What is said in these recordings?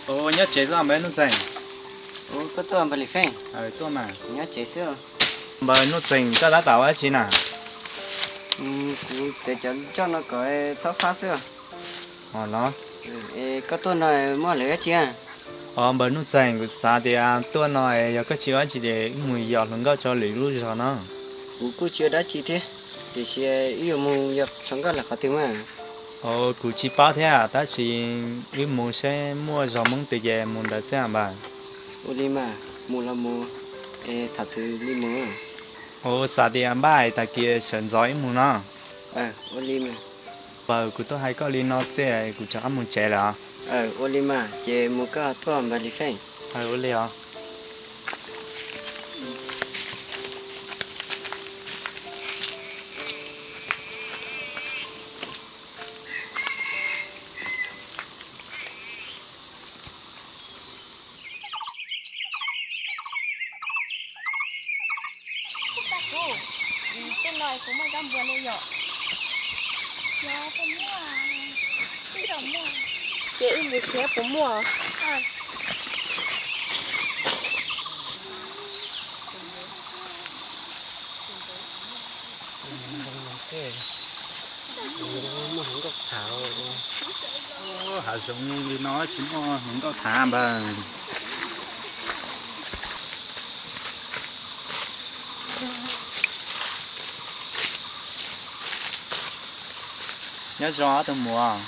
Ua nyob tsev xwb npawg Nuj Txeeg? Koj tuaj npawg Lis Feej? Tuaj mas. Nyob tsev xwb. Npawg Nuj Txeeg, koj tab tom ua dab tsi na? Kuv txiav cov nroj no kom txhob fab xwb. Os los. Koj tuaj no muaj lawv dab tsi? Os npawg Nuj Txeeg, kuv xav tias tuaj no yog koj tsis ua dab tsi ces wb mus yos hluas nkauj rau lwm lub zos no. Kuv kuj tsis ua dab tsi thiab, tiam sis wb yuav mus yos hluas nkauj lawm qhov twg mas? Os kuv tsis paub thiab, tab sis wb mus saib muaj zos Hmoob twg ces mus ntawd xwb npawg. Ua li mas, mus los mus, es thaum twg li mus? Os xav tias npaj tag kis sawv ntxov wb mus no. Ua li mas. Npawg, kuv tuaj hais koj li no xwb, kuv rov qab mus tsev lawm os. Ua li mas, ces mus koj tuaj npawg Lis Feej. Ua li os. Tej no kuv muaj zaub npua ne yom? Yog puas muaj? Ces wb mus tsev puas muaj? Muaj hluas nkauj tham. Hav zoov li no tsis muaj hluas nkauj tham npawg. Nyob zoo ob tug muam.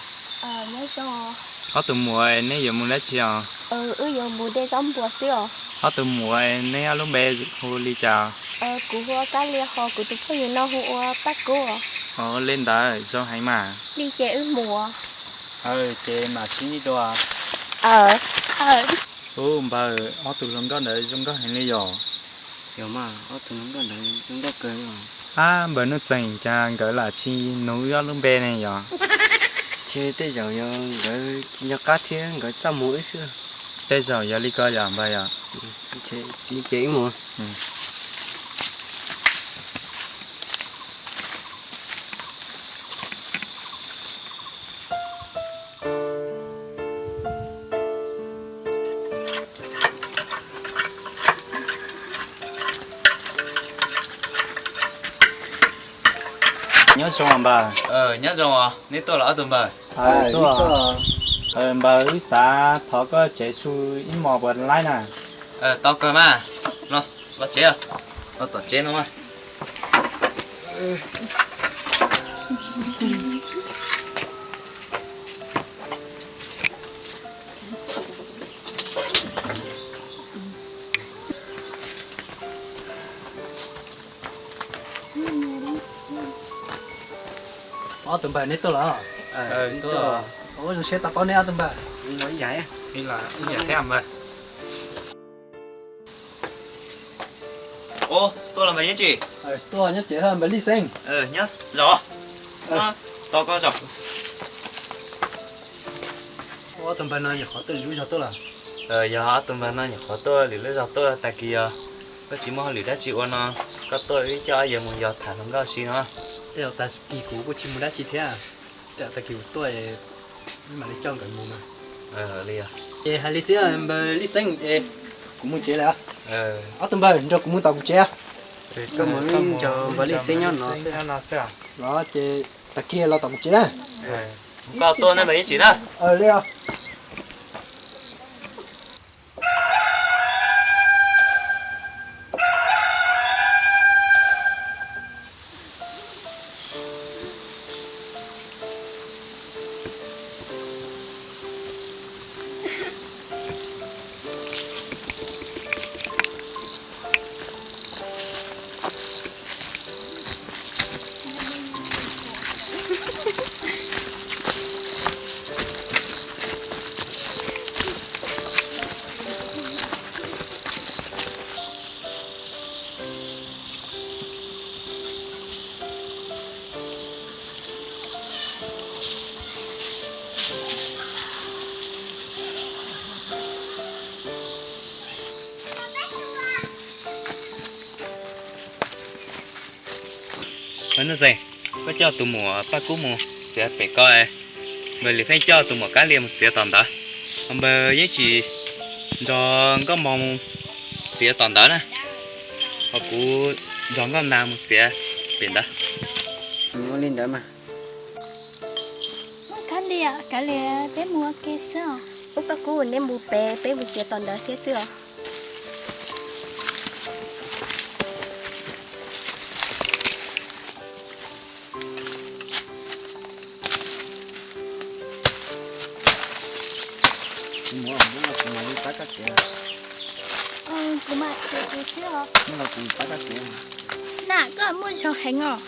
Ob tug muam, neb yuav mus dab tsi os? Wb yuav mus de zaub npua xwb os. Ob tug muam, neb ob lub npe hu li cas? Kuv hu ua Kab Lia, ho kuv tus phooj ywg no hu ua Paj Kub. Os, li ntawd zoo heev mas. Li ces wb mus. Ces mam sib ntsib dua. Ub npawg, ob tug hluas nkauj ntawd zoo nkauj heev li yom? Yog mas, ob tug hluas nkauj ntawd zoo nkauj kawg. Ab, npawg Nuj Txeeg, cas nkawd lam tsis nug wb ob lub npe ne yom? Ntshe tej zaum yog nkawd tsis nco qab thiab nkawd txaj muag wb xwb. Tej zaum yog li ko yom npawg yom? Li ces wb mus. Nyob zoo npawg. Nyob zoo os, neb tuaj los ob tug npawg? Npawg, wb xav thov koj tsev su ib hmos puas laib na? Tau kawg mas, los tsev, los tom tsev no mas. Ob tug npawg neb tuaj los? Ua zoo siab tau paub neb ob tug npawg. Ib yam thiab npawg. Tuaj los npawg Yeej Tsim? Tuaj nyob tsev, npawg Lij Xeeb? Nyob zos. Tos koj zos. Ob tug npawg no nyuam qhuav tuaj lwm lub zos tuaj los? Yog ob tug npawg no nyuam qhuav tuaj lwm lub zos tuaj, tag kis yog koj tsis muaj hauj lwm dab tsi ua no, koj tuaj wb coj wb yuav mus yos tham hluas nkauj si no. Tej zaum tag kis kuv kuj tsis mus dab tsi thiab, tej zaum tag kis kuv tuaj mam li coj nkawd mus mas. Ces hais li xwb npawg Lij Xeeb, es kuv mus tsev lawm. Ob tug npawg nrog kuv mus tom kuv tsev. Koj mus nrog npawg Lij Xeeb nyob no xwb. Los ces tag kis los tom kuv tsev na. Koj tuaj na npawg Yeej Tsim na. Li os. Nuj Xeeb, koj coj tus muam Paj Kub mus txiav pem ko, npawg Lis Feeb coj tus muam Kab Lia mus txiav tom ntawd. Npawg Yeeb Tsim nrog Nkauj Mos txiav tom ntawd na, ho kuv nrog Nkauj Nas mus txiav pem ntawd. Ua li ntawd mas. Kav liam, kav liam, peb mus ua ke xwb os. Ub, Paj Kub, neb mus pem, peb mus txiav tom ntawd thiab xwb os. Kuv mam txiav kuv xwb os. Na, koj muaj zog heev os.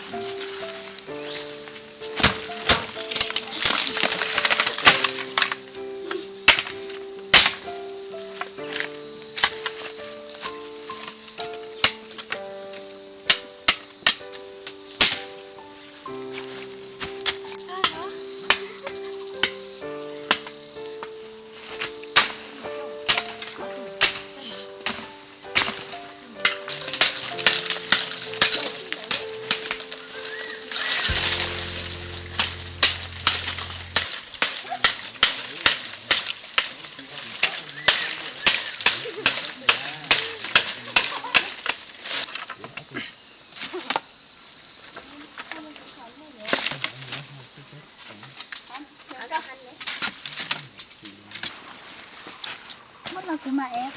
Muab los kuv mam ev.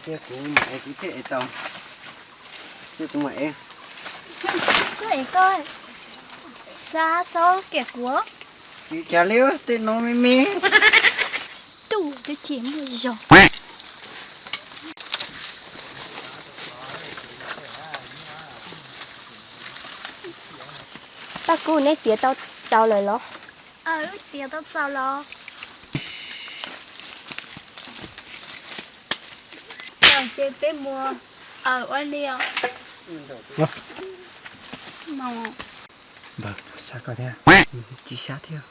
Cia kuv mam ev, kuv thiaj ev tau. Cia kuv mam ev. Koj ev koj, xav xav kiam kuv. Tsis cas li, tej no me me. Tus twb tsis muaj zog. Paj Kub, neb txiav tau txaus lawm los? Wb txiav tau txaus los. Ces peb mus. Ua li os. Npawg, sab koj thiab. Tsis sab thiab.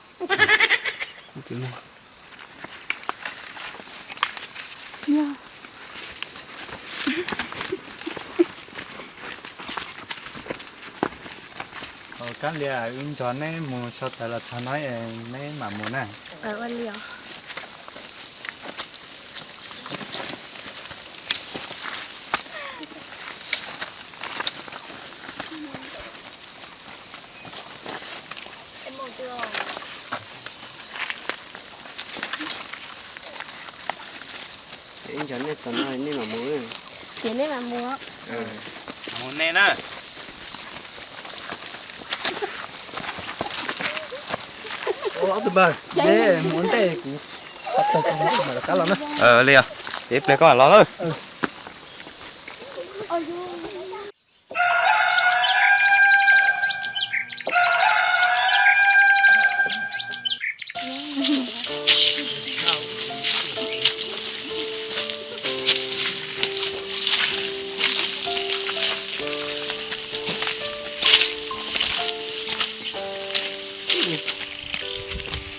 Kab Lias, wb nrog neb mus so tawv los txog no es neb mam mus na. Ua li os. Ces neb mam mus. Ces neb mam mus. Mus nej na. Ob tug npawg, neb mus ntej kuv, kuv mam rov qab los na. Li os, ces ib pliag koj mam los lawm.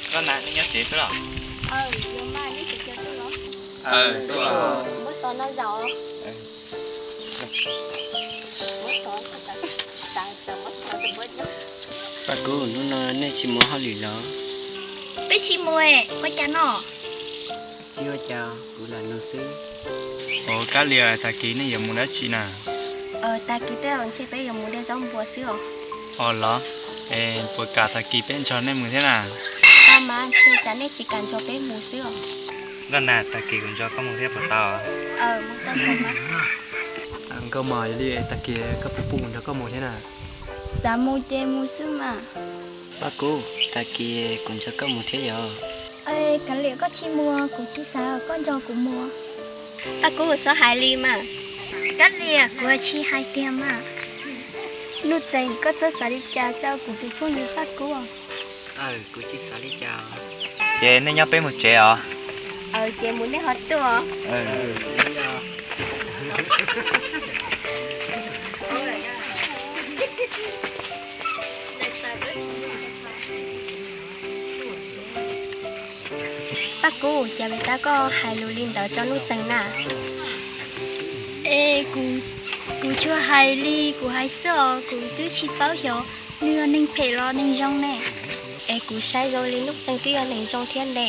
Koj na, neb nyob tsev xwb los? Paj Kub, hnub no nej tsis mus hauj lwm los? Peb tsis mus, ua cas no? Tsis ua cas, kuv lam nug xwb. Ua, Kab Lias, tag kis nej yuav mus dab tsi na? Tag kis tej zaum ntshe peb yuav mus de zaub npua xwb os. Ua los, es puas kam tag kis peb nrog nej mus thiab na? Mas ntshe cas nej tsis kam nrog peb mus xwb os. Nkauj Nas, tag kis kuv nrog koj mus thiab puas tau? Nkauj Mos, yog li tag kis koj puas pub kuv nrog koj mus thiab na? Xav mus ces mus xwb mas. Paj Kub, tag kis kuv nrog koj mus thiab yog? Kav liam, koj tsis mus, kuv tsis xav kom koj nrog kuv mus. Paj Kub, txhob hais li mas. Kab Lias, kuv tsis hais tiag mas. Nuj Txeeg, koj txhob xav li cas rau kuv tus phooj ywg Paj Kub. Kuv tsis xav li cas. Ces nej nyob peb mus tsev os. Ces mus nej ho tuaj. Paj Kub, cas vim li cas koj hais lus li ntawd rau Nuj Txeeg na? Es kuv, kuv tsuas hais li kuv hais xwb os, kuv twb tsis paub xyov nws yog neeg phem los neeg zoo ne. Es kuv saib zoo li Nuj Xeeb twb yog neeg zoo thiab ne.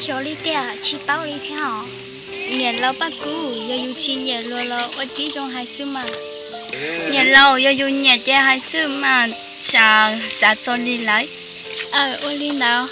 Xyov li tiag, tsis paub li thiab os. Niam laus Paj Kub, yog yus tsis nyiam luag los ua tib zoo hais xwb mas. Niam laus, yog yus nyiam ces hais xwb mas, tsam xav txog li lawm. Aw, ua li ntawd.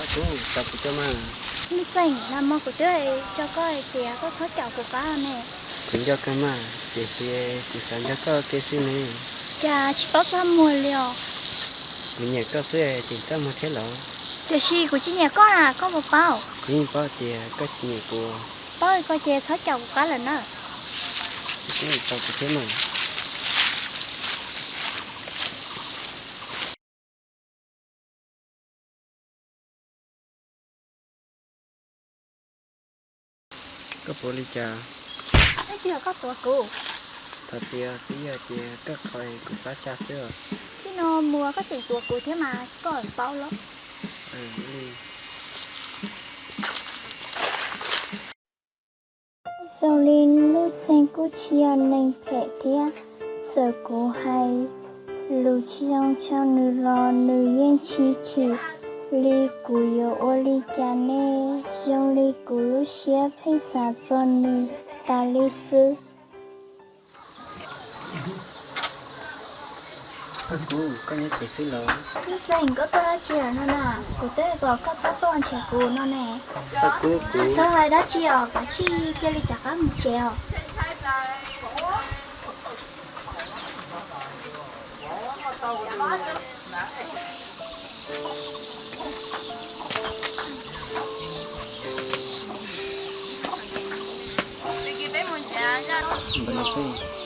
Paj Kub, tso kuv coj mas. Nuj Xeeb, nag hmo kuv twb hais rau koj hais tias koj txhob caum kuv qab ne. Kuv nco kawg mas, tiam sis kuv xav nrog koj kev xwb ne. Cas tsis paub txaj muag li os. Kuv nyiam koj xwb tseem txaj muag thiab los? Tiam sis kuv tsis nyiam koj na, koj puas paub? Kuv yeej paub tias koj tsis nyiam kuv. Paub li ko ces txhob caum kuv qab lawm na. Tso kuv thiab mas. Koj puas li cas? Leej twg yog koj tuav kuv? Thov txim, twb yog tias koj qhov kuv pab tsa xwb os. Txij no mus koj tseem tuav kuv thiab mas koj paub los? Zoo li Nuj Xeeb kuj tsis yog neeg phem thiab, txawm kuv hais lus tsis zoo rau nws los nws yeej tsis chim li. Kuv yuav ua li cas ne? Zoo li kuv lub siab pheej xav txog nws tas li xwb. Paj Kub, koj nyob tsev xwb los? Nuj Xeeb, koj tuaj dab tsi lawm no na? Kuv twb hais kom koj txhob tuaj nrhiav kuv no ne. Paj Kub, kuv tsis txhob hais dab tsi os, kav tsij cia li rov qab mus tsev os.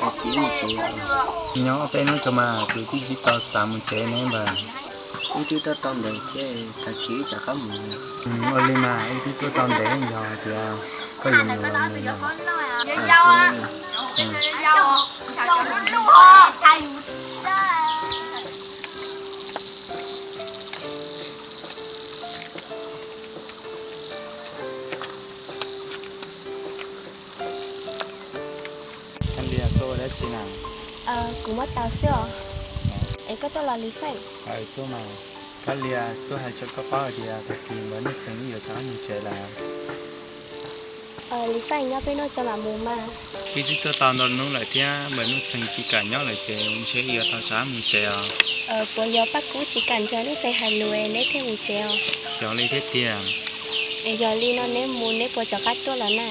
Nyob peb hnub tso mas kuv twb tsis tau xav mus tsev ne npawg. Wb twb tuaj tau ntev thiab, tag kis wb rov qab mus. Ua li mas wb twb tuaj tau ntev, yog tias koj yuav mus los mus. Kab Lias, koj ua dab tsi na? Kuv muab taus xwb os. Es koj tuaj los Lis Feej? Tuaj mas. Kab Lias, tuaj hais rau koj paub hais tias tag kis npawg Nuj Txeeg wb yuav rov qab mus tsev lawm. Lis Feej, nyob peb hnub tso mam mus mas. Wb twb tuaj tau ntau hnub lawm thiab npawg Nuj Txeeg tsis kam nyob lawm ces ntshe wb yuav tau rov qab mus tsev os. Puas yog Paj Kub tsis kam ntsoov Nuj Txeeg hais lus es neb thiaj mus tsev os? Xyov li thiab tiag. Es yog li no neb mus neb puas rov qab tuaj los na?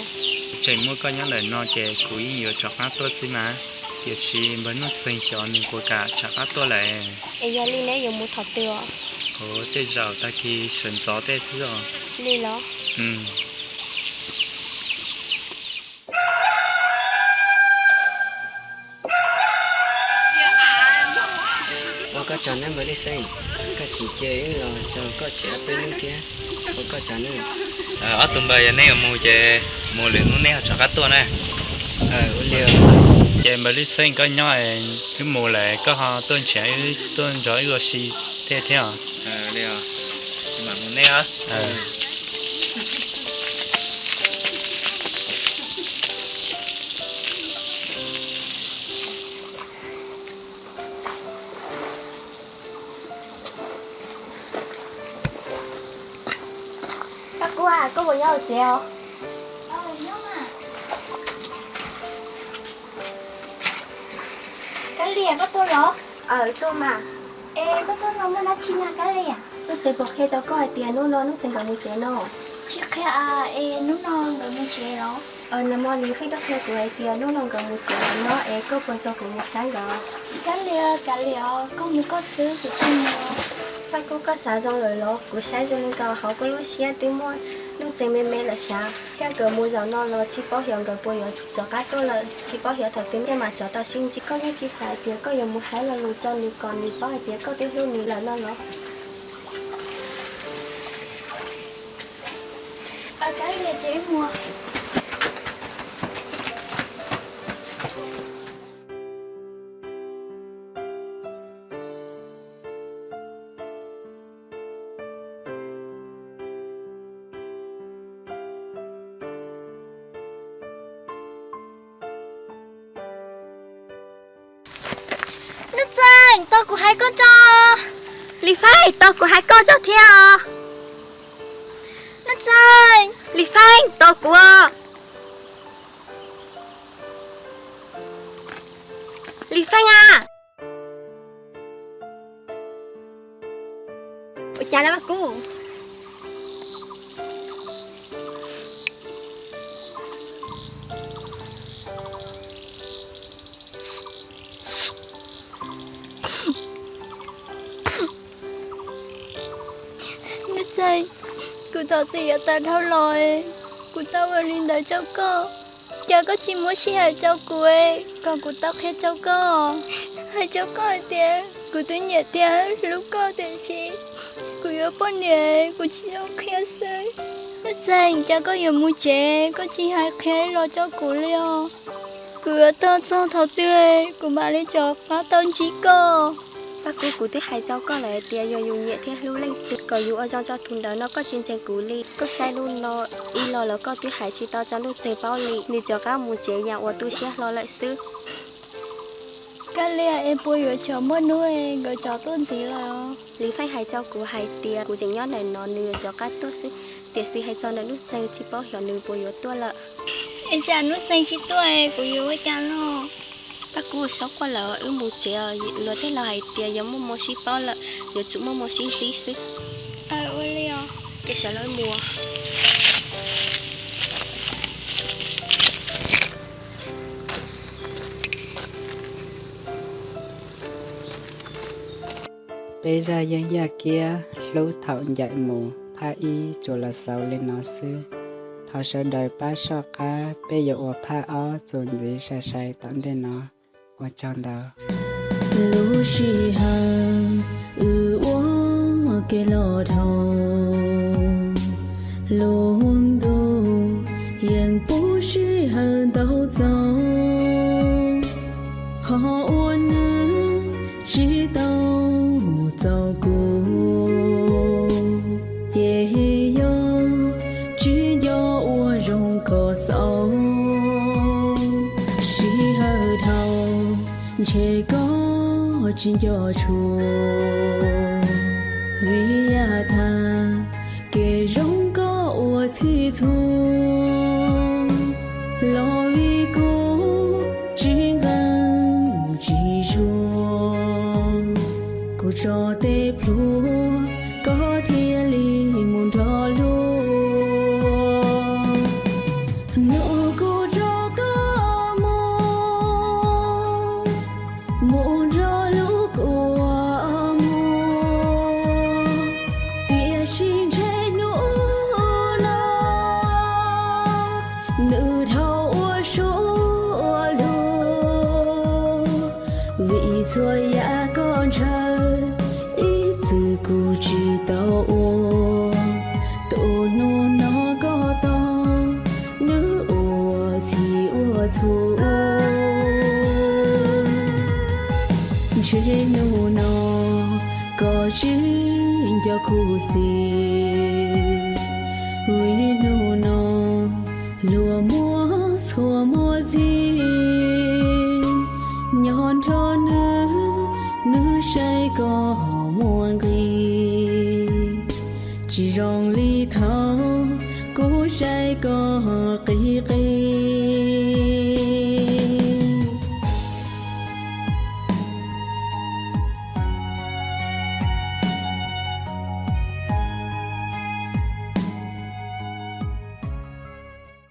Tseem muaj koj nyob ntawm no ces kuv yeej yuav rov qab tuaj xwb mas. Tiam sis npawg Nuj Txeeg xyov nws puas kam rov qab tuaj lawm. Es yog li neb yuav mus thaum twg os? Ua tej zaum tag kis sawv ntxov tej xwb os. Li los? Ua koj tsaug nawb npawg Lis Feej, koj tseem cia wb los txog koj tsev ob peb hnub thiab. Ua koj tsaug nawb. Ob tug npawg, yog neb yuav mus ces mus lwm hnub neb ho rov qab tuaj na. Ces npawg Lis Feej, koj nyob, wb mus lawm koj ho tuaj nrhiav wb, tuaj nrog wb ua si tej thiab os. Paj Kub, koj puas nyob hauv tsev os? Kab Lias, koj tuaj los? Aws, tuaj mas. Es koj tuaj no muaj dab tsi na Kab Lias? Nuj Txeeg puas qhia rau koj hais tias hnub no Nuj Txeeg nkawd mus tsev no? Tsis qhia, es hnub no nkawd mus tsev los? Nag hmo Lis Feej tuaj qhia kuv hais tias hnub no nkawd mus tsev lawm no, es koj puas nrog kuv mus saib nkawd? Kab Lias, kav liam, koj mus koj xwb, kuv tsis mus. Paj Kub, koj xav zoo lawm los? Kuv saib zoo li nkaus hauv koj lub siab twb muaj Nuj Txeeg me me lawm sav. Thiab nkawd mus zaum no los tsis paub xyov nkawd puas yuav rov qab tuaj lawm, tsis paub xyov thaum twg nej mam rov tau sib ntsib. Koj yeej tsis xav hais tias koj yuav mus hais lo lus rau nws kom nws paub hais tias koj twb hlub nws lawm no los? Nuj Txeeg, tos kuv hais koj tso. Lis Feej, tos kuv hais koj tso thiab os. Nuj Txeeg, Lis Feej, tos kuv. Lis Feej a. Ua cas lawm Paj Kub? Nuj Txeeg, kuv thov txim yav tas dhau los, kuv tau ua li ntawd rau koj. Cas koj tsis muab sij hawm rau kuv, kom kuv tau qhia rau koj? Hais rau koj hais tias kuv twb nyiam thiab hlub koj tiam sis kuv yuav poj niam kuv tsis tau qhia xwb. Nuj Txeeg, cas koj yuav mus tsev koj tsis hais qhia los rau kuv li os? Kuv yuav tos txog thaum twg kuv mam li rov qab tau ntsib koj? Paj Kub, kuv twb hais rau koj lawm hais tias yog yus nyiam thiab hlub leej twg kom yus ua zoo rau tus ntawd no, koj tsis ntseeg kuv li. Koj saib hnub no ib los los koj twb hais tsis tau rau Nuj Txeeg paub li. Nws rov qab mus tsev yam uas tu siab hlo lawm xwb. Kab Lias, es puas yuav tsum muaj hnub nkawd rov tuaj ntxiv lawm? Lis Feej hais rau kuv hais tias kuv tseem nyob ntawm no nws yuav rov qab tuaj xwb, tiam sis hais txog ntawm Nuj Txeeg tsis paub xyov nws puas yuav tuaj lawm. Es tsam Nuj Txeeg tsis tuaj kuv yuav ua cas los? Paj Kub, txhob quaj lawm, wb mus tsev, luag tej laus hais tias yog muaj moo sib paub lawm yuav tsum muaj moo sib ntsib xwb. Ua li os. Ces sawv daws mus. Peb zaj yeeb yaj kiab hlub thaum ncaim mus phaj ib tsuas los xaus li no xwb. Thov sawv daws pab soj qab peb yuav ua phaj ob txuas ntxiv sai sai tom ntej no. Ua tsaug ntau. Lub sij hawm wb ua ke los dhau, lub ntuj yeej pub sij hawm ntau txaus. Qhov uas nws tsis tau txaus kuv, ces yog tsis nco ua zoo kom xaus. Sij hawm dhau ntshe koj tsis nco tshua, vim yam tag kev zoo koj ua txhij txhua, los vim kuv tsis nqeeb tsis zuag, kuv tso tej plhuav koj thiaj li mus nrog luag. Hnub kuv tso koj mus, mus nrog lub kua muag, tiam sis ntshe hnub no nws dhau ua suab ua luag, vim txhua yam koj ntshaw ib txwm kuv tsis tau ua. Tus hnub no koj tau, nws ua txhij ua txhua. Ntshe hnub no koj tsis nco kuv xwb, vim hnub no luag muaj txhua muaj txhij, nyob nrog nws, nws saib koj muaj nqis. Tsis zoo